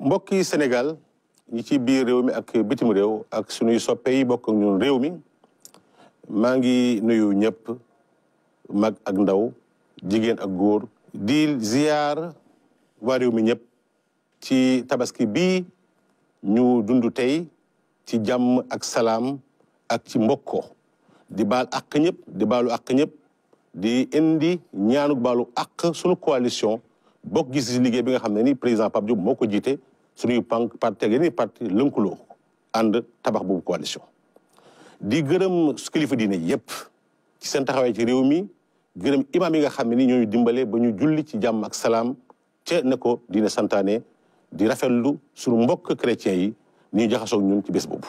mbokki Sénégal ñi ci biir réew mi ak bitim réew ak suñuy soppe yi bokk ak ñun réew mi maa ngi nuyu ñëpp mag ak ndaw jigéen ak góor di ziyaar waa réew mi ñëpp ci tabaski bii ñu dund tey ci jàmm ak salaam ak ci mbokkoo di baal ak ñëpp di baalu ak ñëpp di indi ñaanu baalu ak sunu coalition bokk gis liggéey bi nga xam ne ni président Pape Diop moo ko jiite suñuy parti ak yeneen parti lënkuloo ànd tabax boobu coalition di gërëm kilifa diine yëpp ci seen taxawaay ci réew mi gërëm imam yi nga xam ne ni ñooñu dimbale ba ñu julli ci jàmm ak salaam ca ne ko diine santaane di rafetlu suñu mbokk chrétiens yi ni ñu jaxasoog ñun ci bés boobu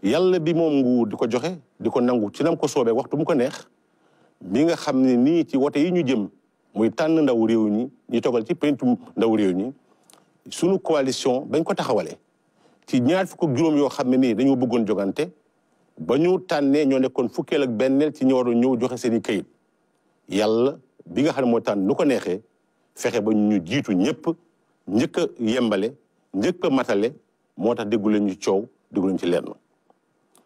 yàlla bi moom nguur di ko joxe di ko nangu ci nam ko soobee waxtu mu ko neex bi nga xam ne nii ci wote yi ñu jëm muy tànn ndaw réew ñi ñu togal ci pencum ndaw réew ñi sunu coalition bañ ko taxawalee ci ñaar fukk ak juróom yoo xam ne nii dañoo bëggoon jogante ba ñu tànnee ñoo nekkoon fukkeel ak benneel ci ñoo waroon ñëw joxe seen i kayit yàlla bi nga xam ne moo tànn nu ko neexee fexe ba ñu jiitu ñëpp njëkk a yembale njëkk a matale moo tax déggu leen ñu coow déggu leen ci lenn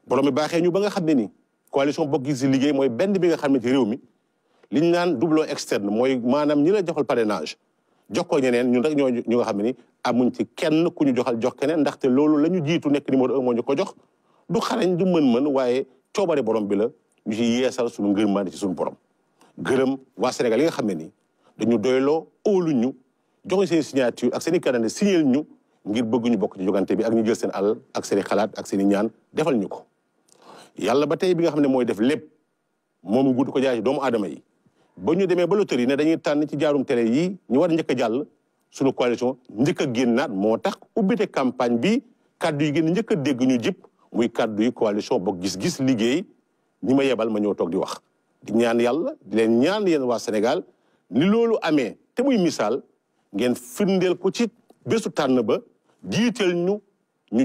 borom mi baaxee ñu ba nga xam ne ni coalition bokk gis liggéey mooy benn bi nga xam ne ci réew mi li ñu naan doublon externe mooy maanaam ñi la joxal parrainage jox ko ñeneen ñun rek ñu nga xam ne ni amuñ ci kenn ku ñu joxal jox keneen ndaxte loolu la ñu jiitu nekk numéro 1 moo ñu ko jox du xarañ du mën-mën waaye coobare borom bi la ñu ci yeesal suñu ngërmande ci suñu borom gërëm waa Sénégal yi nga xam ne ni dañu doyloo óolu ñu joxe seen signature ak seen i candidat signal ñu ngir bëgg ñu bokk ci jogante bi ak ñu jël seen alal ak seen i xalaat ak seen i ñaan defal ñu ko yàlla ba tey bi nga xam ne mooy def lépp moom nguur ko jaay ci doomu aadama yi ba ñu demee ba loterie ne dañuy tànn ci jaarum télé yi ñu war njëkk a jàll suñu coalition njëkk a génnaat moo tax ubbite campagne bi kaddu yi gën njëkk a dégg ñu jip muy kaddu yi coalition bokk gis-gis liggéey ñi ma yebal ma ñëw toog di wax di ñaan yàlla di leen ñaan yéen waa Sénégal ni loolu amee te muy misaal ngeen firndeel ko ci bésu tànn ba jiital ñu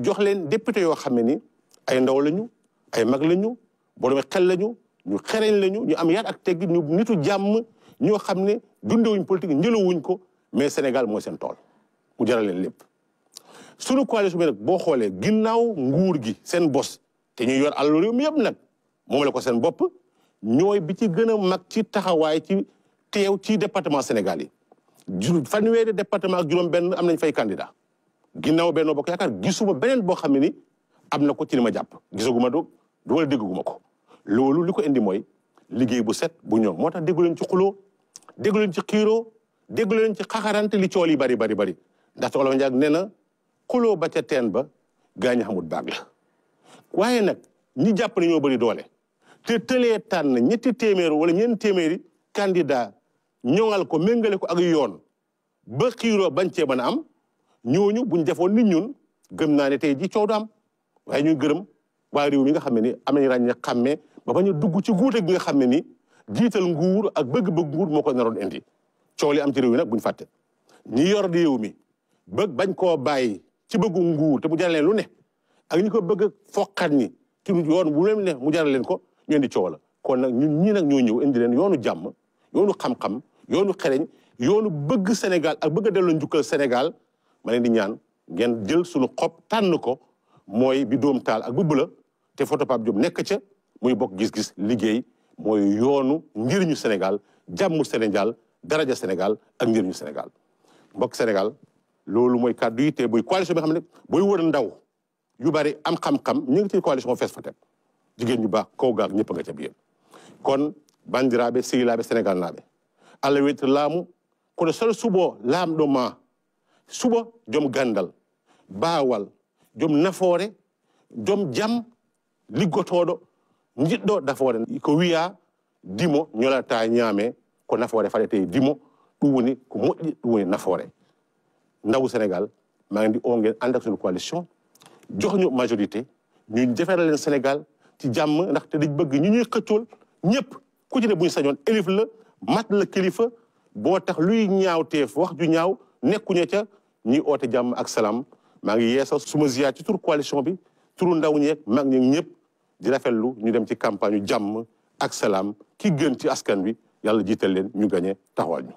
jox leen député yoo xam ne ni ay ndaw lañu ay mag lañu borom xel lañu ñu xereñ lañu ñu am yar ak teggi ñu nitu jàmm ñoo xam ne dundewuñ politique njëlawuñ ko mais Sénégal mooy seen tool mu jaral leen lépp sunu coalition bi nag boo xoolee ginnaaw nguur gi seen bos te ñuy yor alalu réew mi yëpp nag moom la ko seen bopp ñooy bi ci gën a mag ci taxawaay ci teew ci département Sénégal yi fanweeri département ak juróom benn am nañ fay candidat ginnaaw Benno Bokk Yaakaar gisuma beneen boo xam ne ni am na ko ci li ma jàpp gisaguma du wala dégguma ko loolu li ko indi mooy liggéey bu set bu ñoom moo tax déggu leen ci xuloo déggu leen ci xiiroo déggu leen ci xaxarante li cool yi bari ndaxte Olof Njaay nee na xuloo ba ca teen ba gaañ xamul baag la waaye nag ñi jàpp ne ñoo bëri doole te tëlee tànn ñetti téeméeri wala ñeenti téeméeri candidat ñoŋal ko méngale ko ak yoon ba xiiroo bañ cee mën a am ñooñu buñ defoon nit ñun gëm naa ne tey ji coow du am waaye ñu gërëm waa réew mi nga xam ne ni am nañu ràññee xàmmee ba bañ a dugg ci guute gi nga xam ne ni jiital nguur ak bëgg-bëgg nguur moo ko naroon indi coow li am ci réew mi nag buñ fàtte ñi yor réew mi bëgg bañ koo bàyyi ci bëggu nguur te mu jaral leen lu ne ak ñi ko bëgg foqat ñi ci yoon bu leen ne mu jaral leen ko ñu indi coow la kon nag ñun ñii nag ñoo ñëw indi leen yoonu jàmm yoonu xam-xam yoonu xereñ yoonu bëgg Sénégal ak bëgg a delloo njukkal Sénégal ma leen di ñaan ngeen jël suñu xob tànn ko mooy bi doom taal ak bu bula te photo Pape Diop nekk ca muy bokk gis-gis liggéey mooy yoonu njëriñu Sénégal jàmmu Sénégal daraja Sénégal ak njëriñu Sénégal mbokk Sénégal loolu mooy kàddu yi te buy coalition bi nga xam ne booy wër ndaw yu bari am xam-xam ñu ngi ci coalition fees fa teg jigéen ñu baax kaw gaag ñëpp nga ca biir kon bandiraaɓe sehilaaɓe Sénégal naaɓe Allah wetti laamu kono solo subo laamɗo ma suba joom gandal baawal joom nafoore joom jam liggotoɗo jiɗɗo nafoore ko wiya dimo ñolata ñaame ko nafoore faɗete dimo ɗum woni ko moƴƴi ɗum woni nafoore ndawu Sénégal maa ngi di oo ngeen ànd ak suñu coalition jox ñu majorité ñu defaral leen Sénégal ci jàmm ndaxte dañ bëgg ñu ñuy xëccool ñëpp ku ci ne bu ñu sañoon élif la mat la kilifa boo tax luy ñaaw teef wax ju ñaaw nekkuñu ca ñuy oote jàmm ak salaam maa ngi yeesal suma ziyaar ci tur coalition bi turu ndaw ñeeg mag ñeeg ñëpp di rafetlu ñu dem ci campagne yu jàmm ak salaam ki gën ci askan wi yàlla jiital leen ñu gañe taxawal ñu